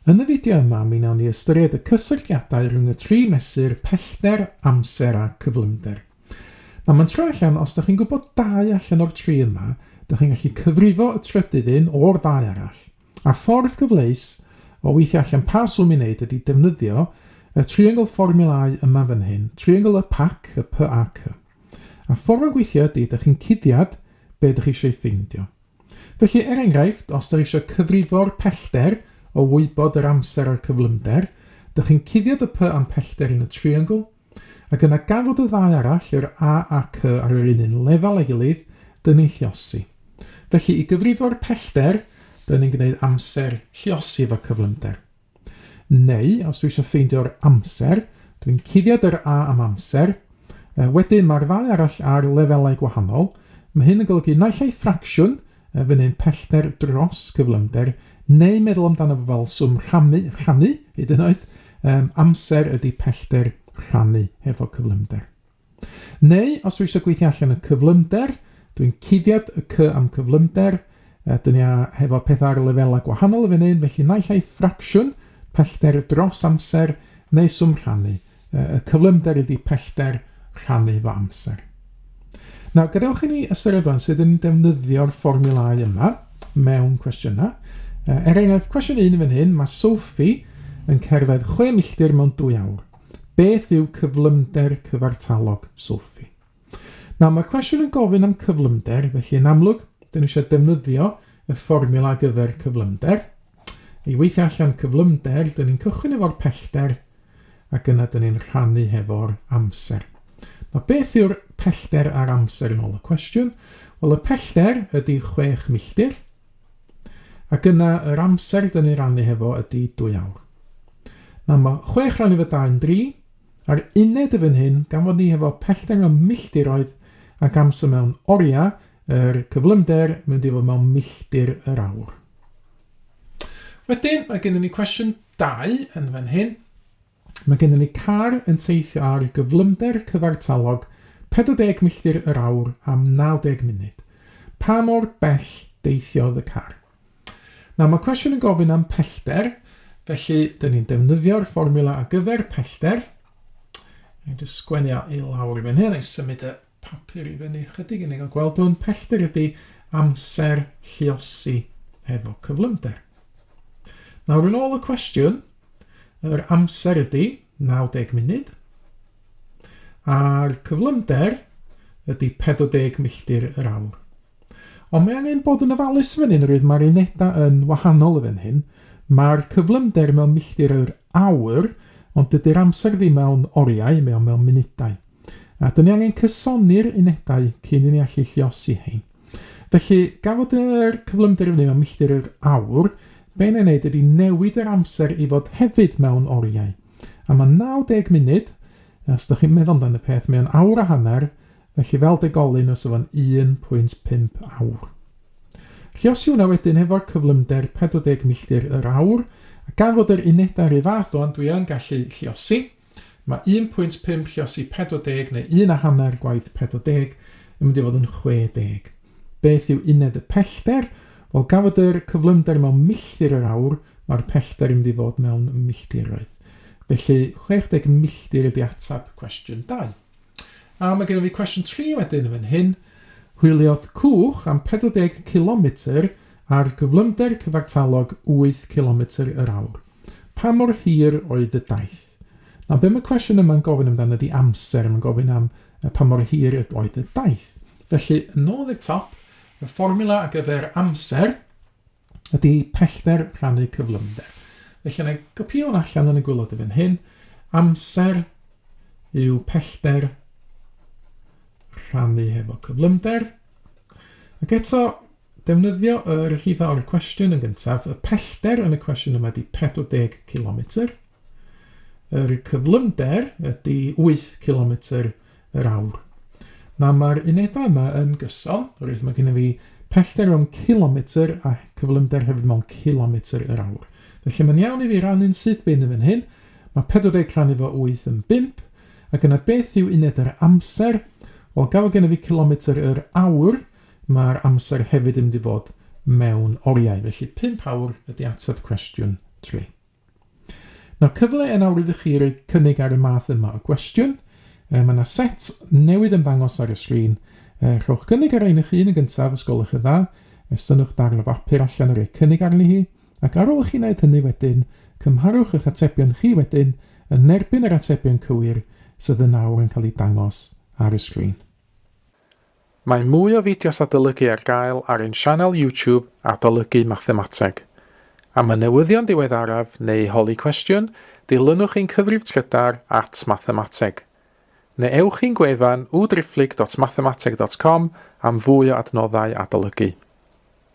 Yn y fideo yma mi wnawn ni ystyried y cysylltiadau rhwng y tri mesur pellter, amser a cyflymder. Nawr mae'n troi allan os da chi'n gwybod dau allan o'r tri yma, da chi'n gallu cyfrifo y trydydd un o'r ddau arall. A ffordd gyfleus o weithio allan pa swm i wneud ydy defnyddio y triongl fformiwlâu yma fan hyn, triongl y pac, y PAC. A ffordd o'n gweithio ydy, da chi'n cuddiad be da chi eisiau ei ffeindio. Felly, er enghraifft, os da chi eisiau cyfrifo'r pellter o wybod yr amser a'r cyflymder, da chi'n cuddiad y P am pellter yn y triongl, ac yna gan fod y ddau arall, yr A a C, ar yr un un lefel â'i gilydd, dyn ni'n lluosi. Felly, i gyfrifo'r pellter, dyn ni'n gwneud amser lluosi efo cyflymder. Neu, os dwi eisiau ffeindio'r amser, dwi'n cuddiad yr A am amser. Wedyn, mae'r ddau arall ar lefelau gwahanol. Mae hyn yn golygu naill ai ffracsiwn, fan hyn pellter dros cyflymder, neu meddwl amdano fo fel swm rhannu, rhannu, hyd yn oed. Um, amser ydy pellter rhannu hefo cyflymder. Neu, os dwi eisiau gweithio allan y cyflymder, dwi'n cuddiad y C am cyflymder, dyn ni hefo pethau ar lefelau gwahanol yn fan hyn, felly naill ai ffracsiwn, pellter dros amser, neu swm rhannu. Y cyflymder ydy pellter rhannu fo amser. Nawr, gadewch i ni ystyried fan sydd yn defnyddio'r fformiwlau yma mewn cwestiynau. Er enghraifft, cwestiwn 1 yn fan hyn, mae Sophie yn cerdded 6 milltir mewn 2 awr. Beth yw cyflymder cyfartalog Sophie? Nawr, mae'r cwestiwn yn gofyn am cyflymder, felly yn amlwg, dyn ni eisiau defnyddio y fformiwla ar gyfer cyflymder. I weithio allan cyflymder, dyn ni'n cychwyn efo'r pellter ac yna dyn ni'n rhannu hefo'r amser. Nawr, beth yw'r pellter a'r amser yn ôl y cwestiwn? Wel, y pellter ydy 6 milltir, ac yna yr amser dyn ni'n rannu hefo ydy 2 awr. Nawr mae 6 rhannu efo 2 yn 3, a'r uned y fan hyn, gan fod ni hefo pellter mewn milltiroedd ac amser mewn oriau, yr cyflymder mynd i fod mewn milltir yr awr. Wedyn, mae gennym ni cwestiwn 2 yn fan hyn. Mae gennym ni car yn teithio ar gyflymder cyfartalog 40 milltir yr awr am 90 munud. Pa mor bell deithiodd y car? Nawr, mae cwestiwn yn gofyn am pellter, felly dyn ni'n defnyddio'r fformiwla ar gyfer pellter. Dwi'n just sgwennu i lawr i fan hyn, a'i symud y papur i fyny chydig i ni gael gweld hwn. Pellter ydy amser lluosi efo cyflymder. Nawr, yn ôl y cwestiwn, yr amser ydy 90 munud, a'r cyflymder ydy 40 milltir yr awr. Ond mae angen bod yn ofalus fan hyn, oherwydd mae'r unedau yn wahanol yn fan hyn. Mae'r cyflymder mewn milltir yr awr, ond dydy'r amser ddim mewn oriau, mae o mewn munudau. A dyn ni angen cysoni'r unedau cyn i ni allu lluosi hein. Felly, gan fod yr cyflymder i fyny mewn milltir yr awr, be ni'n neud ydy newid yr amser i fod hefyd mewn oriau. A mae 90 munud, os ydych chi'n meddwl amdano y peth, mae o'n awr a hanner, Felly fel degolyn os fo'n 1.5 awr. Lluosi hwnna wedyn hefo'r cyflymder 40 milltir yr awr, a gan fod yr unedau rhy fath o'n dwi yn gallu lluosi, mae 1.5 lluosi 40 neu 1.5 gwaith 40 yn mynd i fod yn 60. Beth yw uned y pellter? Wel, gan fod yr cyflymder mewn milltir yr awr, mae'r pellter yn mynd i fod mewn milltiroedd. Felly 60 milltir ydy ateb cwestiwn 2. A mae gennym fi cwestiwn 3 wedyn yn fan hyn. Hwyliodd cwch am 40 cilometr ar gyflymder cyfartalog 8 cilometr yr awr. Pa mor hir oedd y daith? Nawr, be mae cwestiwn yma'n gofyn amdano ydy amser, mae'n gofyn am pa mor hir oedd y daith. Felly, yn ôl i'r top, y fformiwla ar gyfer amser ydy pellter rhannu cyflymder. Felly na i gopio hwn allan yn y gwylod i fan hyn. Amser yw pellter rhannu hefo cyflymder. Ac eto, defnyddio yr rhifau o'r cwestiwn yn gyntaf. Y pellter yn y cwestiwn yma ydy 40 km. Yr cyflymder ydy 8 km yr awr. Na, mae'r unedau yma yn gyson, oherwydd mae gennym fi pellter mewn kilometr a cyflymder hefyd mewn kilometr yr awr. Felly mae'n iawn i fi rannu'n syth bin yn fan hyn. Mae 40 rhannu fo 8 yn 5, ac yna beth yw uned yr amser? Wel, gael gennym fi kilometr yr awr, mae'r amser hefyd yn mynd i fod mewn oriau. Felly 5 awr ydy ateb cwestiwn 3. Nawr, cyfle yn awr iddo chi roi cynnig ar y math yma o gwestiwn. E, mae yna set newydd ymddangos ar y sgrin. E, rhowch gynnig ar ein eich hun yn gyntaf, os gwelwch yn dda. Estynnwch darn o bapur allan a rhoi cynnig arni hi. Ac ar ôl i chi wneud hynny wedyn, cymharwch eich atebion chi wedyn yn erbyn yr atebion cywir sydd yn awr yn cael eu dangos ar y sgrin. Mae mwy o fideos adolygu ar gael ar ein sianel YouTube Adolygu Mathemateg. Am y newyddion diweddaraf neu holi cwestiwn, dilynwch ein cyfrif trydar at mathemateg. Neu ewch i'n gwefan www.mathemateg.com am fwy o adnoddau adolygu.